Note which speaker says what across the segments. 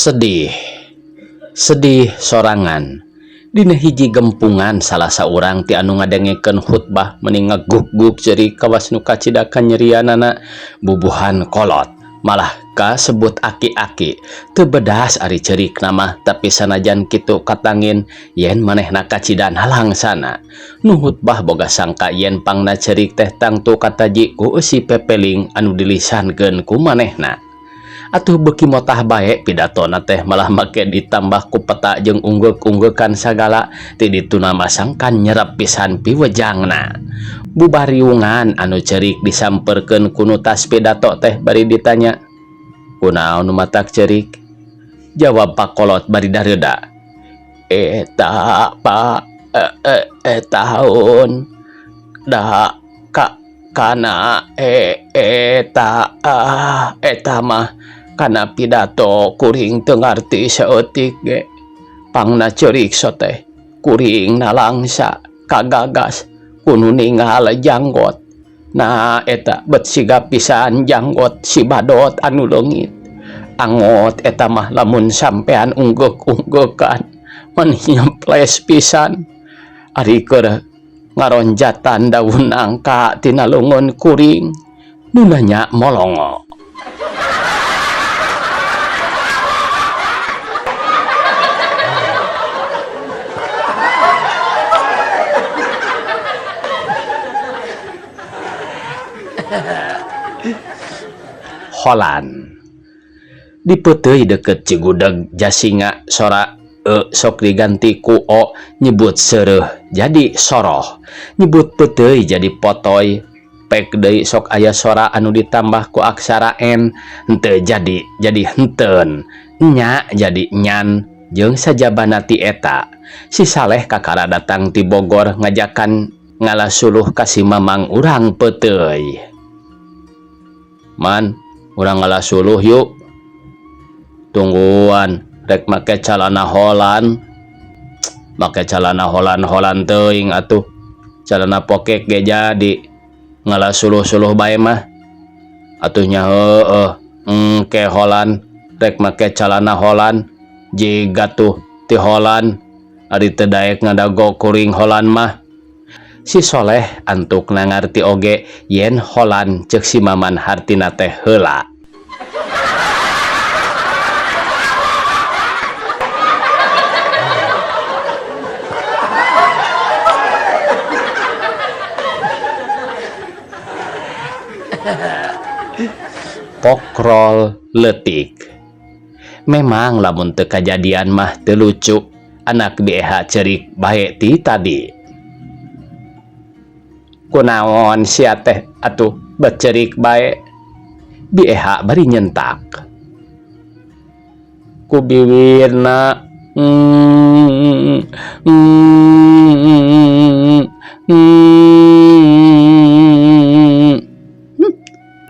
Speaker 1: Sedih. Sedih sorangan. Dina hiji gempungan salah saurang ti anu ngadengekeun khutbah meni ngagug-gug ceurik kawas nu kacida kanyerianana bubuhan kolot malah kasebut aki-aki teu bedas ari ceurikna mah tapi sanajan kitu katangin yen manehna kacida nalangsana. Nu khutbah boga sangka yen pangna ceurik teh tangtu kataji ku eusi pepeling anu dilisankeun ku manehna. Atuh beuki motah bae pidatona teh malah make ditambah ku peta jeung unggeuk-unggeukan sagala ti dituna mah sangkan nyerep pisan piwejangna. Bubariungan anu ceurik disamperkeun ku nu tas pidato teh bari ditanya, "Kunaon nu matak ceurik?" Jawab pakolot bari dareuda, "Eta Pak, tahun da ka kana eta ah eta mah kana pidato kuring teu ngarti saeutik ge. Pangna ceurik soteh kuring nalangsa kagagas ku nu ningal janggot. Nah eta bet siga pisan janggot si badot anu leungit. Angot eta mah lamun sampean unggeuk-unggeukan mani nyemples pisan. Ari keur ngaronjatan daun nangka tina leungeun kuring." Nu nanya molongo. Holan Dipeuteuy deukeut Cigudeg Jasinga sora e sok diganti ku o nyebut seureuh jadi soroh nyebut peuteuy jadi potoy pek deui sok aya sora anu ditambah ku aksara n henteu jadi jadi henteun nya jadi nyan jeung sajabana ti eta. Si Saleh kakara datang ti Bogor ngajakan ngala suluh ka si Mamang urang peuteuy. Man, urang ngala suluh yuk. Tungguan, rek make calana Holan. Make calana Holan-Holan teuing atuh. Calana pokek ge jadi. Ngala suluh-suluh bae mah. Atuh nya heueuh, engke Holan rek make calana Holan. Jiga tuh ti Holan. Ari teu daek ngadago kuring Holan mah. Si Soleh antukna ngarti oge yen Holan ceuk si Maman hartina teh heula. Pokrol leutik. Memang lamun teu kajadian mah teu lucu, anak BH ceurik bae ti tadi. Kunaon sia teh atuh bet ceurik bae. BH bari nyentak. Ku biwirna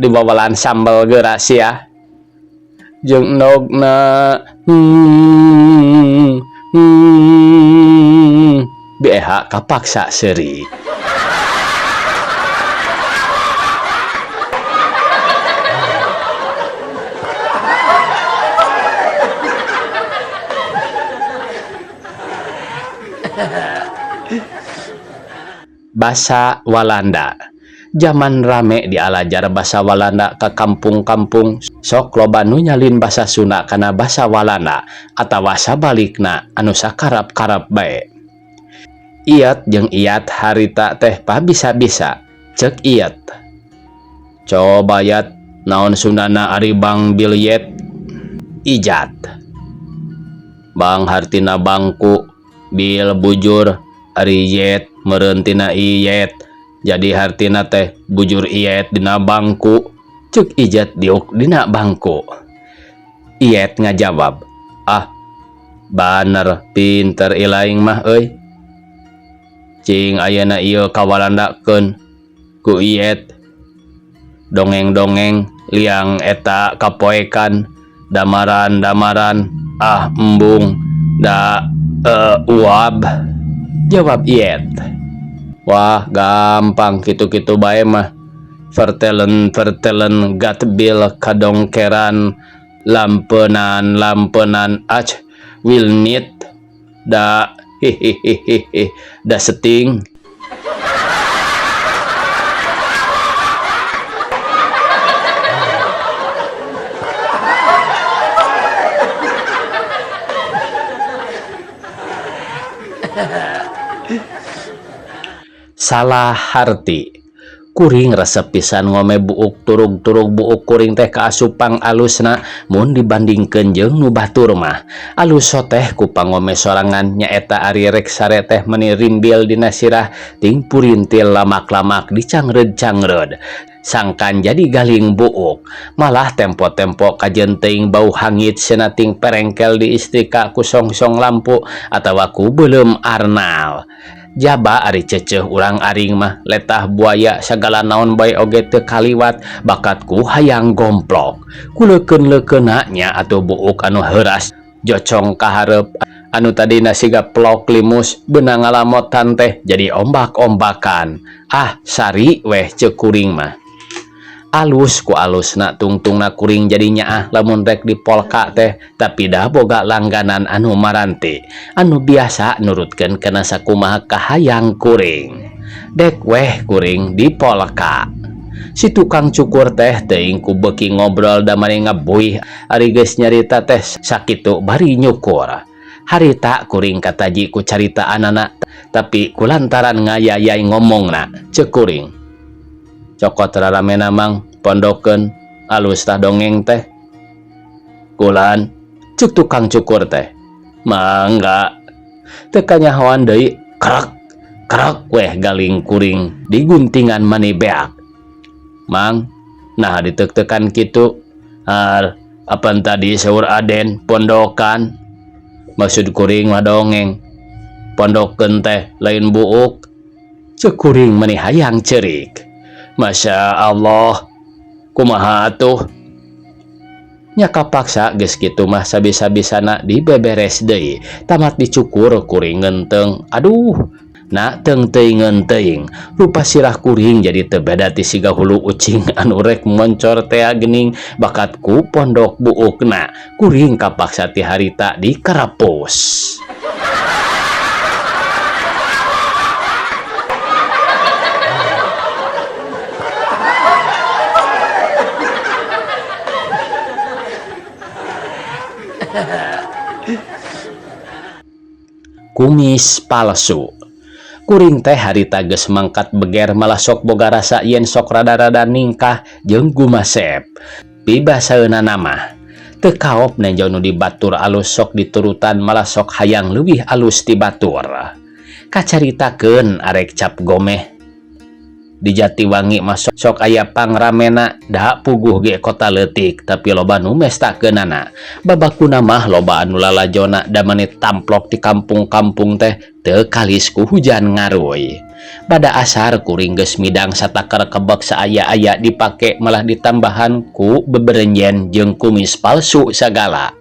Speaker 1: Dibawalan sambal geura sia. Jeung endogna BH kapaksa seuri. Basa Walanda. Jaman rame dialajar basa Walanda ka kampung-kampung sok loba nu nyalin basa Sunda kana basa Walanda atawa sabalikna anu sakarap-karap bae. Iet jeung Iyat harita teh pabisa-bisa ceuk Iet. Coba Yat naon Sundana ari Bang Bilyet? Ijat. Bang hartina bangku, bil bujur, ari yet meureun tina iyet. Jadi hartina teh bujur iyet dina bangku. Ceuk Ijat diuk dina bangku. Iyet ngajawab, ah baner pinter ilaing mah euy. Cing ayeuna ieu kawalandakeun ku Iyet. Dongeng-dongeng liang eta kapoekan damaran-damaran ah embung da uab. Jawab Iyet. Wah gampang kitu-kitu bae mah. Vertelen vertelen gatbil kadongkeran Lampenan lampenan ach will need da hihihihi da seting. Salah harti. Kuring resep pisan ngome buuk turug-turug buuk kuring teh kaasup pang alusna mun dibandingkeun jeung nu batur mah. Alus soteh ku pangome sorangan nyaeta ari rek sare teh meuni rimbil dina sirah ting purintil lamak-lamak dicangreud-cangreud. Sangkan jadi galing buuk. Malah tempo-tempo kajeun teuing bau hangit cenah ting perengkel diistrika ku songsong lampu atawa ku beuleum arnal. Jaba ari ceceuh urang aring mah letah buaya sagala naon bae oge teu kaliwat bakat ku hayang gomplok. Kuleukeun-leukeunna nya atuh buuk anu heuras jocong ka hareup anu tadina siga plok limus beunang ngalamotan teh jadi ombak-ombakan. Ah sari weh ceuk kuring mah. Alus ku alusna tungtungna kuring jadi nyaah lamun rek dipolka teh tapi dah boga langganan anu maranti anu biasa nurutkeun kana sakumaha kahayang kuring. Dek weh kuring dipolka. Si tukang cukur teh teuing ku beuki ngobrol da mani ngabuih ari geus nyarita teh sakitu bari nyukur. Harita kuring kataji ku caritaanana tapi kulantaran ngayayai ngomongna ceuk kuring. Cokot raramena mang pondokeun alus tah dongeng teh. Kulan cuk tukang cukur teh. Mangga. Teu kanyahoan deui krek krek weh galing kuring diguntingan mani beak. Mang nah ditek-tekan kitu. Har apan tadi saur Aden pondokan. Maksud kuring mah dongeng. Pondokeun teh lain buuk. Ceuk kuring mani hayang ceurik. Masya Allah, kumaha atuh? Nya kapaksa geus kitu mah sabisa-bisana dibeberes deui. Tamat dicukur kuring ngenteng. Aduh, na teung teuing ngenteuing. Rupa sirah kuring jadi teu beda ti siga hulu ucing anu rek moncor tea geuning bakat ku pondok buukna. Kuring kapaksa ti harita dikarapus. Kumis palsu. Kuring teh harita geus mangkat beger malah sok boga rasa yen sok rada-rada ningkah jeung gumasep. Pibasaeunana mah teu kaop nenjo nu dibatur alus sok diturutan malah sok hayang leuwih alus ti batur. Kacaritakeun arek cap gomeh. Di Jatiwangi mah sok aya pangramena da puguh ge kota leutik tapi loba nu mestakeunana. Babakuna mah loba anu lalajona da mani tamplok di kampung-kampung teh teu kalis ku hujan ngaruy. Pada asar kuring geus midang satakar kebek saaya-aya dipake malah ditambahan ku beberenjen jeung kumis palsu sagala.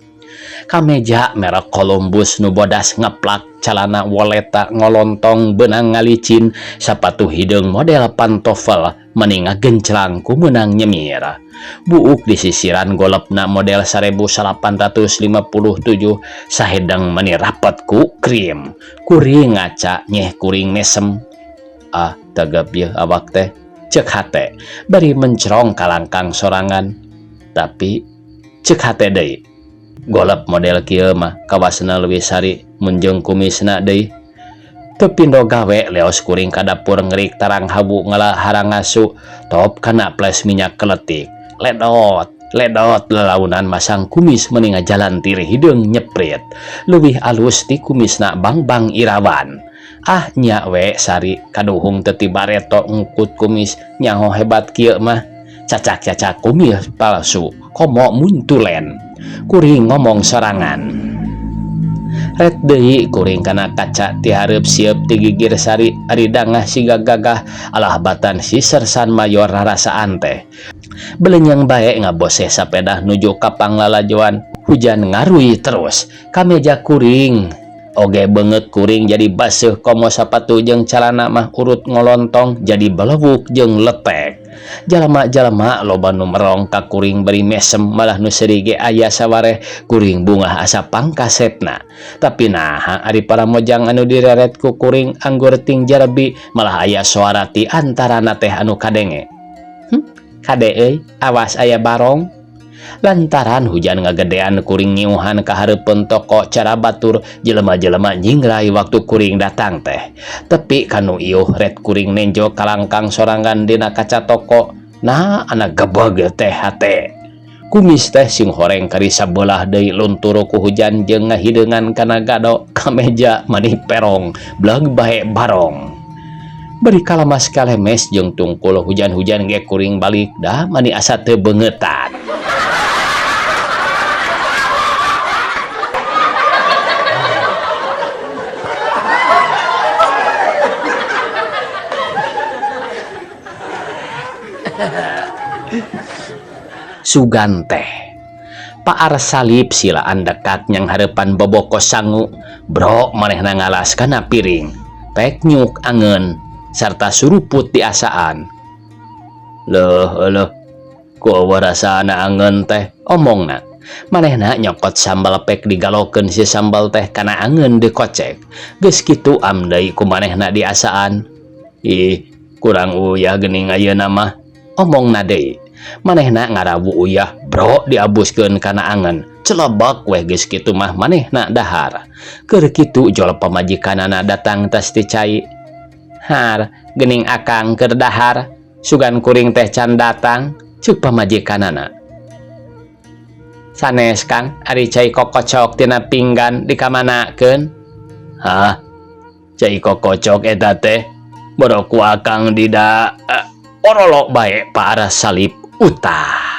Speaker 1: Kameja merek Columbus nu bodas ngeplak calana woleta ngolontong benang ngalicin sapatu hideung model pantofel meni ngagenclang ku meunang nyemir. Buuk di sisiran golepna model 1857 sahedeng meni rapet ku krim. Kuring ngaca nyeh kuring mesem. Ah, tegep yeuh awak teh ceuk hate bari mencrong kalangkang sorangan. Tapi ceuk hate deui. Golep model kieu mah kawasna leuwih sari mun jeung kumisna deui. Teu pindo gawe leos kuring ka dapur ngerik tarang habu ngala harangasu top kana ples minyak keletik. Ledot, ledot lalaunan masang kumis meni ngajalan tiri hideung nyeprit. Leuwih alus ti kumisna Bangbang Irawan. Ah nya we sari kaduhung teu ti bareto ngukut kumis nyaho hebat kieu mah. Cacak-cacak kumis palsu komo muntulen. Kuring ngomong sorangan. Ret deui kuring kana kaca ti hareup sieup ti gigir sari ari dangah siga gagah alah batan si sersan mayor rarasaan teh. Belenyang bae ngaboseh sapedah nuju ka panglalajoan hujan ngaruy terus kameja kuring. Oge beungeut kuring jadi baseuh komo sapatu jeung calana mah urut ngolontong jadi balewuk jeung letek. Jalma-jalma loba nu merong ka kuring bari mesem malah nu seuri ge aya sawareh kuring bungah asa pangkasepna. Tapi naha ari para mojang anu direret ku kuring anggur ting jarabi malah aya suara ti antarana teh anu kadenge. Kade euy, awas aya barong. Lantaran hujan ngagedean kuring ngiuhan ka hareupeun toko cara batur jelema-jelema nyingrai waktu kuring datang teh. Tepi kanu iuh ret kuring nenjo kalangkang sorangan dina kaca toko. Nah anak gebeg teh hate. Kumis teh sing horeng kari sabelah deui luntur ku hujan jeung ngahideungan kana gado kameja mani perong blag bae barong. Bari kalamas kalemes jeung tungkul hujan-hujan ge kuring balik dah mani asa teu beungetan. Sugan teh Pak Arsalip silaan dekat nyang hareupan boboko sangu bro manehna ngalas kana piring pek nyuk angeun sarta suruput di asaan. Leuh leuh ku rasana angeun teh omongna. Manehna nyokot sambal pek digalokeun si sambal teh kana angeun dikocek. Geus kitu am deui ku manehna di asaan. Ih kurang uyah geuning ayeuna mah omongna deui. Manehna ngarawu uyah bro diabuskeun kana angeun. Celebak weh geus kitu mah manehna dahar. Keur kitu jol pamajikanana datang tas ti cai. Har geuning akang keur dahar sugan kuring teh can datang ceuk pamajikanana. Sanes Kang ari cai kokocok tina pinggan dikamanakeun? Hah? Cai kokocok eta teh boro ku akang dida orolok bae Pak Arsalip utah.